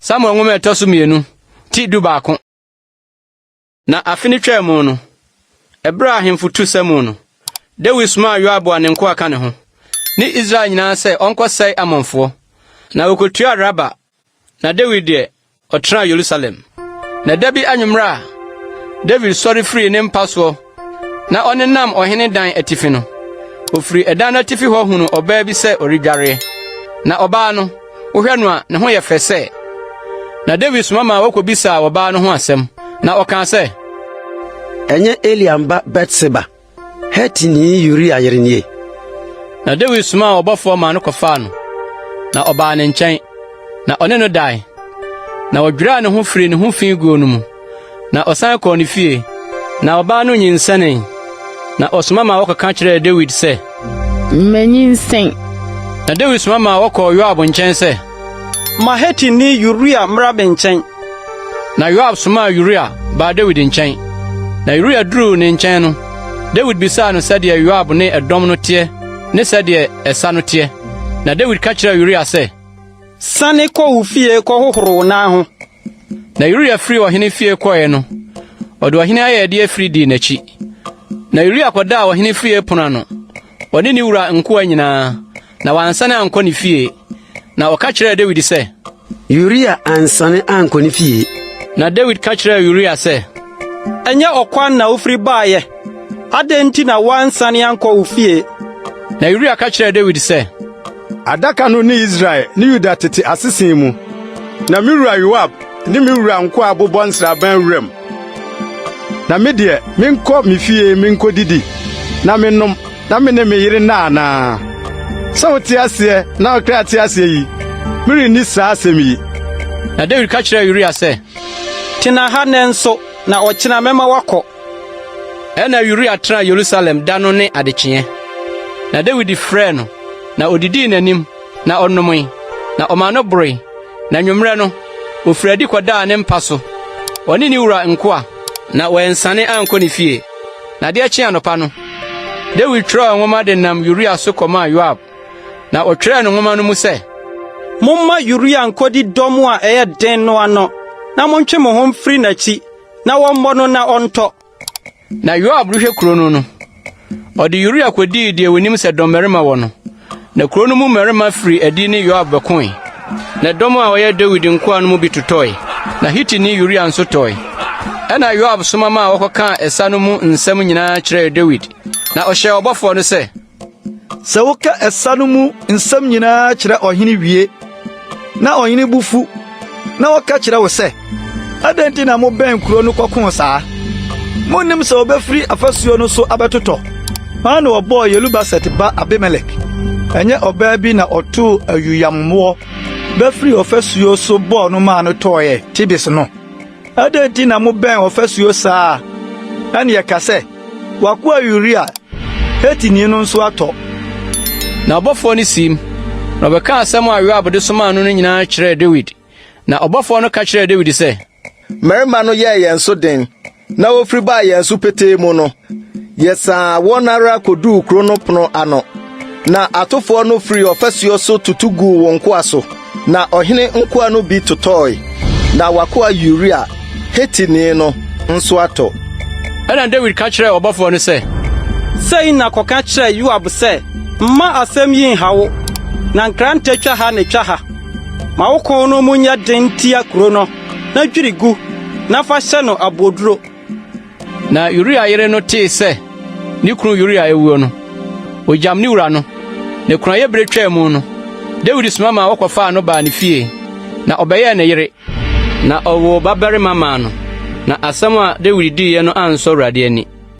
Samuel nwoma a ɛtɔ so mmienu, ti 11. Na afe no twaa mu no, ɛberɛ a ahemfo tu sa mu no, Dawid somaa Yoab a ne nkoa ka ne ho, ne Israel nyinaa sɛ ɔnkɔsɛe Amonfoɔ. Na wɔkɔtuaa Raba, na Dawid deɛ, ɔtenaa Yerusalem. Na da bi anwummerɛ a Dawid sɔre firii ne mpa soɔ na ɔnenam ɔhene dan atifi no, ɔfiri ɛdan no atifi hɔ hunuu ɔbaa bi sɛ ɔredwareɛ. Na ɔbaa no, wohwɛ no a, ne ho yɛ fɛ sɛ. Na Dawid soma maa wɔkɔbisaa ɔbaa no ho asɛm, na ɔkaa sɛ, Ɛnyɛ Eliam ba Batseba, Hetini Uria yere nie? Na Dawid somaa ɔbɔfoɔ maa no kɔfaa no, na ɔbaa ne nkyɛn, na ɔne no dae. Na ɔdwiraa ne ho firii ne ho fi guo no mu, na ɔsan kɔɔ ne fie. Na ɔbaa no nyinsɛnee, na ɔsoma maa wɔkɔka kyerɛɛ Dawid sɛ, Manyinsɛn. Na Dawid soma maa wɔkɔɔ Yoab nkyɛn sɛ, Ma Hetini Uria mmra me nkyɛn. Na Yoab somaa Uria baa Dawid nkyɛn. Na Uria duruu ne nkyɛn no, Dawid bisaa no sɛdeɛ Yoab ne ɛdɔm no teɛ ne sɛdeɛ ɛsa no teɛ. Na Dawid ka kyerɛɛ Uria sɛ, Sane kɔ wo fie kɔhohoro wo nan ho. Na Uria firii ɔhene fie kɔeɛ no, ɔde ɔhene ayɛyɛdeɛ afiri dii n'akyi. Na Uria kɔdaa ɔhene fie pono ano, ɔne ne wura nkoa nyinaa, na wansane ankɔ ne fie. Na ɔka kyerɛɛ Dawid sɛ, Uria ansane ankɔ ne fie. Na Dawid ka kyerɛɛ Uria sɛ, Ɛnyɛ ɔkwan na wofiri baeɛ? Adɛn nti na woansane ankɔ wo fie? Na Uria ka kyerɛɛ Dawid sɛ, Adaka no ne Israel ne Yuda tete asese mu, na me wura Yoab ne me wura nkoa abobɔ nsraban wuram. Na me deɛ, menkɔ me fie minkodidi na mennom na me ne me yere nna anaa? Sɛ wote aseɛ na wo kra te aseɛ yi, merenni saa asɛm yi. Na Dawid ka kyerɛɛ Uria sɛ, Tena ha nnɛ nso, na ɔkyena mɛma woakɔ. Ɛnna Uria tenaa Yerusalem da no ne adekyeeɛ. Na Dawid frɛɛ no, na odidii n'anim, na ɔnomee, na ɔmaa no boroe. Na anwummerɛ no, ofirii adi kɔdaa ne mpa so, ɔne ne wura nkoa, na wansane ankɔ ne fie. Na adeɛ kyee anɔpa no, Dawid twerɛɛ nwoma de nam Uria so kɔmaa Yoab, na ɔtwerɛɛ no nwoma no mu sɛ, Momma Uria nkodi dɔm a ɛyɛ den no ano, na montwe mo ho mfiri n'akyi, na wɔmmɔ no na ɔntɔ. Na Yoab rehwɛ kurow no no, ɔde Uria kodii deɛ onim sɛ dɔmmarima wɔ no. Na kurow no mu mmarima firii adi ne Yoab bɛkoe. Na dɔm a wɔyɛ Dawid nkoa no mu bi totɔe, na Hitini Uria nso tɔe. Ɛnna Yoab soma maa wɔkɔkaa ɛsa no mu nsɛm nyinaa kyerɛɛ Dawid, na ɔhyɛɛ ɔbɔfoɔ no sɛ, Sɛ woka ɛsa no mu nsɛm nyinaa kyerɛ ɔhene wie, na ɔhene bo fu, na ɔka kyerɛ wo sɛ, 'Adɛn nti na mobɛn kurow no kɔkoo saa? Munnim sɛ wɔbɛfiri afasuo no so abɛtotɔ? Hwan na ɔbɔɔ Yerubaset ba Abimelek? Ɛnyɛ ɔbaa bi na ɔtoo awiyammoɔ bɛfirii ɔfasuo so bɔɔ no maa no tɔeɛ Tebes no? Adɛn nti na mobɛn ɔfasuo saa? Ɛnneɛ ka sɛ, 'W'akoa Uria, Hetini no nso atɔ. Na ɔbɔfoɔ no siim, na ɔbɛkaa asɛm a Yoab de somaa no no nyinaa kyerɛɛ Dawid. Na ɔbɔfoɔ no ka kyerɛɛ Dawid sɛ, Mmarima no yɛɛ yɛn so den, na wofiri baa yɛn so petee mu no, yɛsaa wɔn ara koduu kuro no pono ano. Na atofoɔ no firii ɔfasuo so tutu guu wo nkoa so, na ɔhene nkoa no bi totɔe, na w'akoa Uria, Hetini no, nso atɔ. Ɛnna Dawid ka kyerɛɛ ɔbɔfoɔ no sɛ, Sei na kɔka kyerɛ Yoab sɛ, 'Mma asɛm yi nha wo, na nkrantɛ twa ha ne twa ha. Ma wo ko no mu nyɛ den ntia kuro no, na dwiri gu, na fa hyɛ no aboɔduro. Na Uria yere no tee sɛ ne kunu Uria awuo no, ogyam ne wura no. Na kunayɛ bere twaa mu no, Dawid soma maa wɔkɔfaa no baa ne fie, na ɔbɛyɛɛ ne yere. Na ɔwoo babarima maa no. Na asɛm a Dawid diiɛ no ansɔ Awurade ani.